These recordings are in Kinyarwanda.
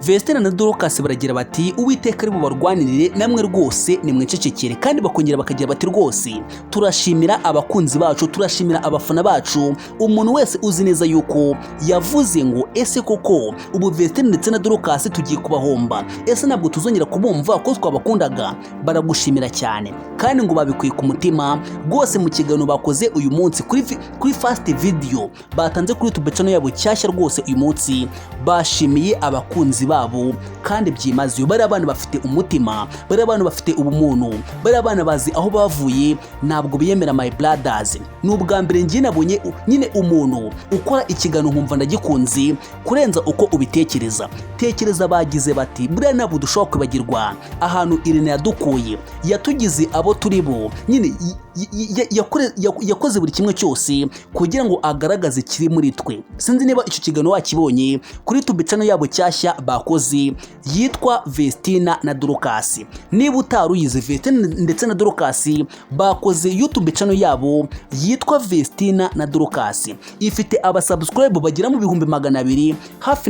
Vestine na Dorcas baragira bati: "Uwiteka ari bubarwanirire, namwe rwose nimwicecekere." Kandi bakongera bakagira bati: "Rwose turashimira abakunzi bacu, turashimira abafana bacu." Umuntu wese uzi neza yuko yavuze ngo: "Ese koko ubu Vestine ndetse na Dorcas tugiye kubahomba? Ese ntabwo tuzongera kubumva ko twabakundaga?" Baragushimira cyane kandi ngo babikuye ku mutima rwose. Mu kiganiro bakoze uyu munsi kuri first video batanze kuri YouTube channel yabo nshyashya, rwose uyu munsi bashimiye abakunzi babo kandi byimazeyo. Bariya abana bafite umutima, bariya abana bafite ubumuntu, bariya abana bazi aho bavuye, ntabwo biyemera. My brothers, ni ubwa mbere njye nabonye nyine umuntu ukora ikiganiro nkumva ndagikunze kurenza uko ubitekereza. Tekereza, bagize bati: "Buriya ntabwo dushobora kwibagirwa ahantu Irene yadukuye, yatugize abo turi bo." Nyine yakoze buri kimwe cyose kugira ngo agaragaze ikiri muri twe. Sinzi niba icyo kiganiro wakibonye kuri YouTube channel yabo nshyashya bakoze yitwa Vestina na Dorcas. Niba utari uyizi, Vestina ndetse na Dorcas bakoze YouTube channel yabo yitwa Vestina na Dorcas, ifite abasubscribe bagera mu 260,000 hafi.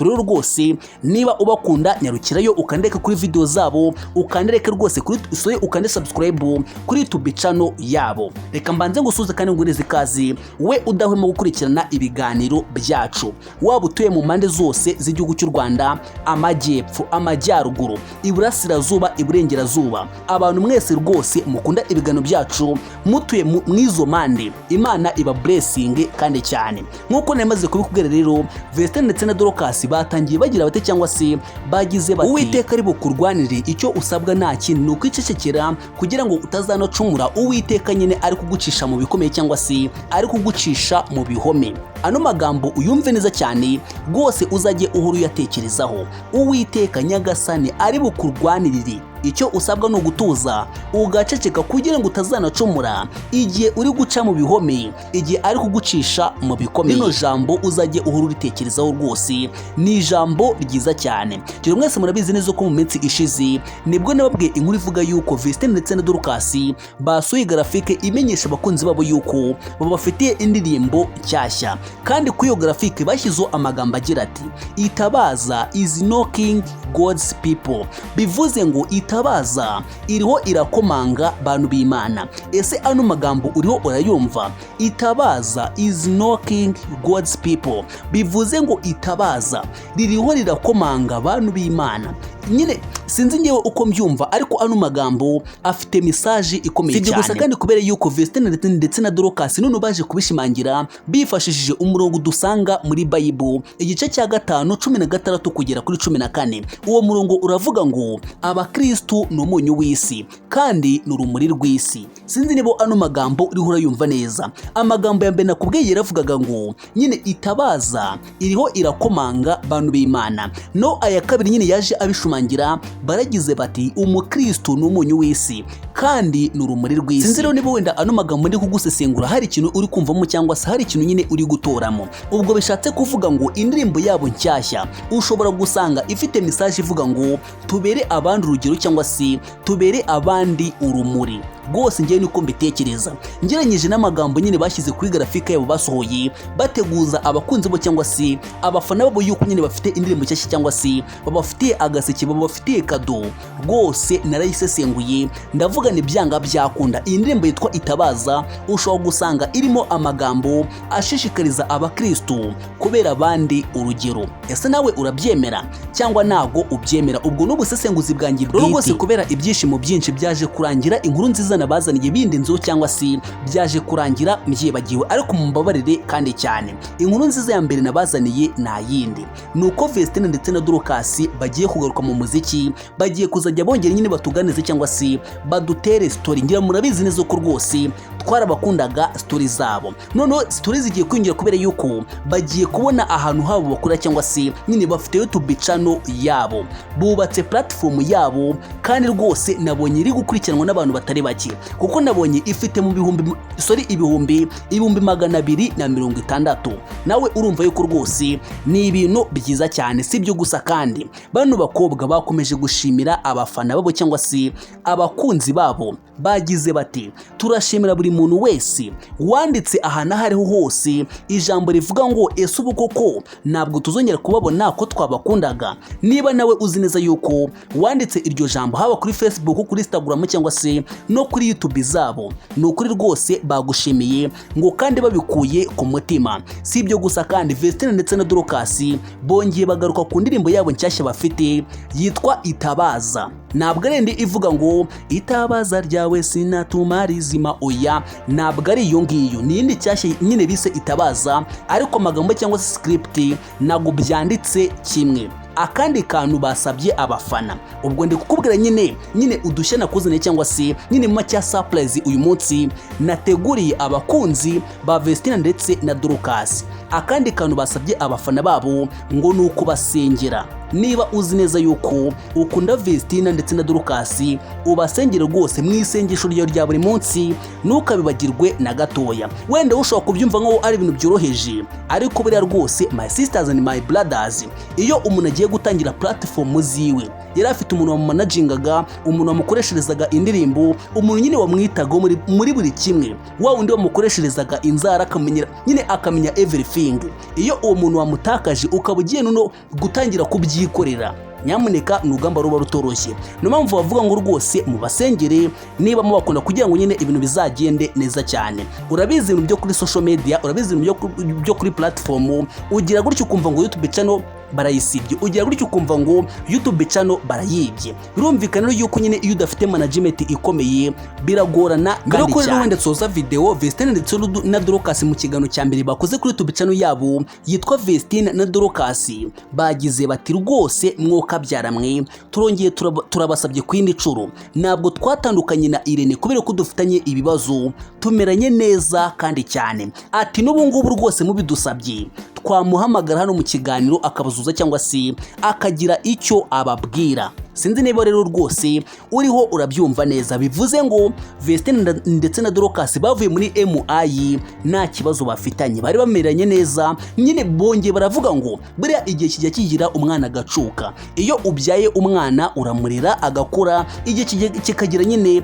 Rero rwose niba ubakunda, nyarukirayo ukandeke kuri video zabo, ukandereke rwose kuri soye, ukande subscribe kuri YouTube channel yabo. Reka mbanze ngusuze kandi nguhereze ikaze, we udahwema gukurikirana ibiganiro byacu, waba utuye mu mpande zose z'igihugu cy'u Rwanda, amajyepfo, amajyaruguru, iburasirazuba, iburengerazuba. Abantu mwese rwose mukunda ibiganiro byacu mutuye mw'izo mpande, Imana iba blessing kandi cyane. Nk'uko nari maze kubikubwira rero, Vestine ndetse na Dorcas batangiye bagira bate cyangwa se bagize bati: "Uwiteka ari bukurwanire, icyo usabwa nta kindi ni ukwicecekera kugira ngo utazanacumura Uwiteka nyine ari kugucisha mu bikomeye cyangwa se ari kugucisha mu bihome." Ano magambo uyumve neza cyane rwose, uzajye uhora uyatekerezaho. Uwiteka Nyagasani ari bukurwanirire, icyo usabwa ni ugutuza ugaceceka kugira ngo utazanacumura igihe uri guca mu bihome, igihe ari kugucisha mu bikomeye. Rino jambo uzajye uhora uritekerezaho rwose, ni ijambo ryiza cyane. Rero mwese murabizi neza ko mu minsi ishize nibwo nababwiye inkuru ivuga yuko Vestine ndetse na Dorcas basuye graphique imenyesha abakunzi babo yuko babafitiye indirimbo nshyashya. Kandi kuri iyo graphique bashyizeho amagambo agira ati: "Itabaza is knocking, God's people." Bivuze ngo itabaza iriho irakomanga, bantu b'Imana. Ese ano magambo uriho urayumva? "Itabaza is knocking, God's people." Bivuze ngo itabaza ririho rirakomanga, bantu b'Imana. Nyine sinzi ngewe uko mbyumva, ariko ano magambo afite message ikomeye cyane. Gusa kandi kubera yuko Vestine ndetse na Dorcas none baje kubishimangira bifashishije umurongo dusanga muri Bible, igice cya 5, 16 kugera kuri 14. Uwo murongo uravuga ngo: "Abakristu ni umunyu w'isi kandi ni urumuri rw'isi." Sinzi niba ano magambo uriho urayumva neza. Amagambo ya mbere nakubwiye yaravugaga ngo nyine itabaza iriho irakomanga, bantu b'Imana. No aya kabiri nyine yaje abishumangira, baragize bati: "Umukristo ni umunyu w'isi kandi ni urumuri rw'isi." Sinzi rero niba wenda ano magambo ndi kugusesengura hari ikintu uri kumvamo cyangwa se hari ikintu nyine uri gutoramo. Ubwo bishatse kuvuga ngo indirimbo yabo nshyashya ushobora gusanga ifite message ivuga ngo tubere abandi urugero cyangwa se tubere abandi urumuri. Rwose ngewe niko mbitekereza, ngereranyije n'amagambo nyine bashyize kuri graphique yabo basohoye bateguza abakunzi bo cyangwa se abafana babo yuko nyine bafite indirimbo nshyashya cyangwa se babafitiye agaseke, babafitiye kado. Rwose narayisesenguye, ndavuga ni byanga byakunda iyi ndirimbo yitwa Itabaza ushobora gusanga irimo amagambo ashishikariza abakristu kubera abandi urugero. Ese nawe urabyemera cyangwa ntago ubyemera? Ubwo ni ubusesenguzi bwanjye bwite. Rwose kubera ibyishimo byinshi byaje kurangira inkuru nziza nabazaniye bindi nzu cyangwa se byaje kurangira mbyibagiwe, ariko mumbabarire kandi cyane. Inkuru nziza ya mbere nabazaniye nta yindi, ni uko Vestine ndetse na Dorcas bagiye kugaruka mu muziki, bagiye kuzajya bongera nyine batuganize cyangwa se badutere story. Ngira murabizi neza ko rwose twarabakundaga, story zabo. Noneho story zigiye kwiyongera kubera yuko bagiye kubona ahantu habo bakora cyangwa se nyine bafite YouTube channel yabo, bubatse platform yabo. Kandi rwose nabonye iri gukurikiranwa n'abantu batari bake, kuko nabonye ifite mu bihumbi, sorry, 260,000. Nawe urumva yuko rwose ni ibintu byiza cyane. Si ibyo gusa kandi, bano bakobwa bakomeje gushimira abafana babo cyangwa se abakunzi babo. Bagize bati: "Turashimira buri muntu wese wanditse ahantu aho ariho hose ijambo rivuga ngo 'Ese ubu koko ntabwo tuzongera kubabona ko twabakundaga?'" Niba nawe uzi neza yuko wanditse iryo jambo, haba kuri Facebook, kuri Instagram cyangwa se no kuri YouTube zabo, ni ukuri rwose bagushimiye ngo kandi babikuye ku mutima. Si ibyo gusa kandi, Vestine ndetse na Dorcas bongeye bagaruka ku ndirimbo yabo nshyashya bafite yitwa Itabaza. Ntabwo ari indi ivuga ngo "Itabaza ryawe sinatuma rizima", oya, ntabwo ari iyo ngiyo, ni iyindi nshyashya nyine bise Itabaza, ariko amagambo cyangwa se script ntabwo byanditse kimwe. Akandi kantu basabye abafana, ubwo ndi kukubwira nyine udushya nakuzaniye cyangwa se nyine mu cya surprise uyu munsi nateguriye abakunzi ba Vestina ndetse na Dorcas. Akandi kantu basabye abafana babo ngo ni ukubasengera. Niba uzi neza yuko ukunda Vestina ndetse na Dorcas, ubasengere rwose mu isengesho ryawe rya buri munsi, ntukabibagirwe na gatoya. Wenda ushobora kubyumva nk'aho ari ibintu byoroheje, ariko buriya rwose, my sisters and my brothers, iyo umuntu agiye gutangira platform ziwe, yari afite umuntu wamumanagingaga, umuntu wamukoresherezaga indirimbo, umuntu nyine wamwitagaho muri buri kimwe, wa wundi wamukoresherezaga inzara, akamenya nyine, akamenya everything. Iyo uwo muntu wamutakaje, ukaba ugiye noneho gutangira kubyikorera, nyamuneka, ni urugamba ruba rutoroshye. Niyo mpamvu bavuga ngo rwose mubasengere niba mubakunda, kugira ngo nyine ibintu bizagende neza cyane. Urabizi ibintu byo kuri social media, urabizi ibintu byo kuri platform. Ugira gutyo ukumva ngo YouTube channel barayisibye, ugira gutyo ukumva ngo YouTube channel barayibye. Birumvikana rero yuko nyine iyo udafite management ikomeye biragorana. Mbere yuko rero wenda tsoza video, Vestine ndetse na Dorcas mu kiganiro cya mbere bakoze kuri YouTube channel yabo yitwa Vestine na Dorcas, bagize bati: "Rwose mwokabyara mwe, turongeye turabasabye ku yindi nshuro. Ntabwo twatandukanye na Irene kubera ko dufitanye ibibazo, tumeranye neza kandi cyane." Ati: "N'ubu ngubu rwose mubidusabye twamuhamagara hano mu kiganiro akabazuza cyangwa se akagira icyo ababwira." Sinzi niba rero rwose uriho urabyumva neza. Bivuze ngo Vestine ndetse na Dorcas bavuye muri MI nta kibazo bafitanye, bari bameranye neza nyine. Bongeye baravuga ngo buriya igihe kijya kigira umwana agacuka. Iyo ubyaye umwana uramurera agakura, igihe kikagira nyine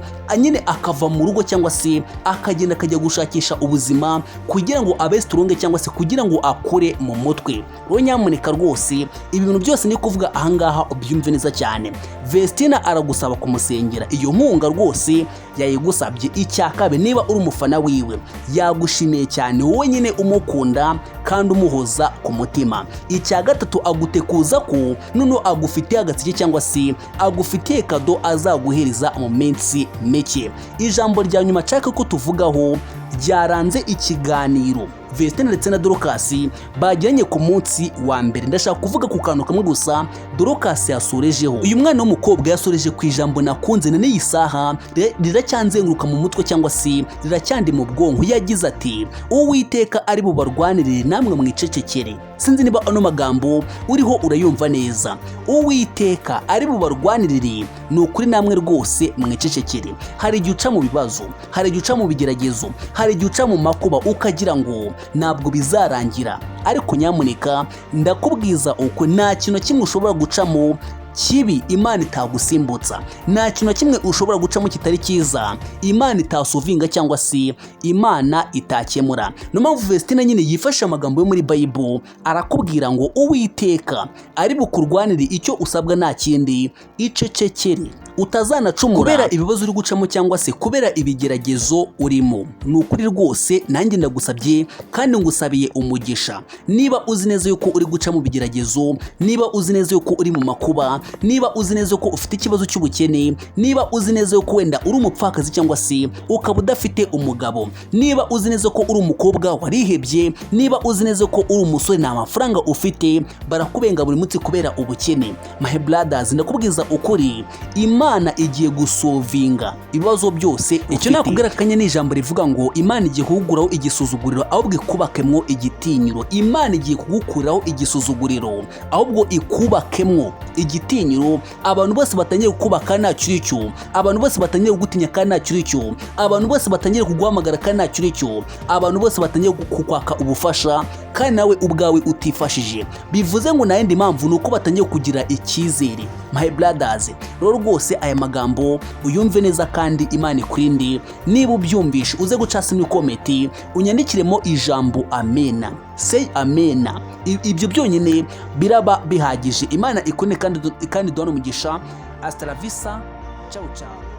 akava mu rugo cyangwa se akagenda akajya gushakisha ubuzima kugira ngo abe strong cyangwa se kugira ngo akure mu mutwe. Rero nyamuneka rwose, ibi bintu byose ni kuvuga ahangaha ubyumve neza cyane. Vestina aragusaba kumusengera, iyo nkunga rwose yayigusabye. Icya kabiri, niba uri umufana wiwe, yagushimiye cyane wowe nyine umukunda kandi umuhoza ku mutima. Icya gatatu, agutekuza ko noneho agufitiye agaseke cyangwa se agufitiye kado azaguhereza mu minsi mike. Ijambo rya nyuma nshaka ko tuvugaho ryaranze ikiganiro Vestine ndetse na Dorcas bagiranye ku munsi wa mbere, ndashaka kuvuga ku kantu kamwe gusa Dorcas yasorejeho. Uyu mwana w'umukobwa yasoreje ku ijambo nakunze, na n'iyi saha riracyanzenguruka mu mutwe cyangwa se riracyandi mu bwonko. Yagize ati: "Uwiteka ari bubarwanirire, namwe mwicecekere." Sinzi niba ano magambo uriho urayumva neza. "Uwiteka ari bubarwanirire, ni ukuri namwe rwose mwicecekere." Hari igihe uca mu bibazo, hari igihe uca mu bigeragezo, hari igihe uca mu makuba ukagira ngo ntabwo bizarangira, ariko nyamuneka ndakubwiza uko nta kintu na kimwe ushobora gucamo kibi Imana itagusimbutsa, nta kintu na kimwe ushobora gucamo kitari cyiza Imana itasolvinga cyangwa se Imana itakemura. Niyo mpamvu Vestina nyine yifashe amagambo yo muri Bible, arakubwira ngo Uwiteka ari bukurwanire, icyo usabwa nta kindi, icecekere utazanacumura kubera ibibazo uri gucamo cyangwa se kubera ibigeragezo urimo. Ni ukuri rwose nanjye ndagusabye kandi ngusabiye umugisha. Niba uzi neza yuko uri guca mu bigeragezo, niba uzi neza yuko uri mu makuba, niba uzi neza yuko ufite ikibazo cy'ubukene, niba uzi neza yuko wenda uri umupfakazi cyangwa se ukaba udafite umugabo, niba uzi neza ko uri umukobwa warihebye, niba uzi neza ko uri umusore nta mafaranga ufite, barakubenga buri munsi kubera ubukene, my brothers, ndakubwiza ukuri, Imana igiye gusolvinga ibibazo byose. Icyo nakubwira akanya ni ijambo rivuga ngo Imana igiye kugukuraho igisuzuguriro, ahubwo ikubakemwo igitinyiro. Imana igiye kugukuraho igisuzuguriro, ahubwo ikubakemwo igitinyiro. Abantu bose batangiye kukubaka ntacyo uri cyo, abantu bose batangiye kugutinya kandi ntacyo uri cyo, abantu bose batangiye kuguhamagara kandi ntacyo uri cyo, abantu bose batangiye kukwaka ubufasha. Kandi nawe ubwawe utifashije. Bivuze ngo nta yindi mpamvu, ni uko batangiye kugira icyizere. My brothers, rero rwose aya magambo uyumve neza kandi Imana ikurinde. Niba ubyumvishe, uze guca hasi muri comment unyandikiremo ijambo "amena". Say amena. Ibyo byonyine biraba bihagije. Imana ikurinde kandi duhane umugisha. Hasta la vista, ciao ciao.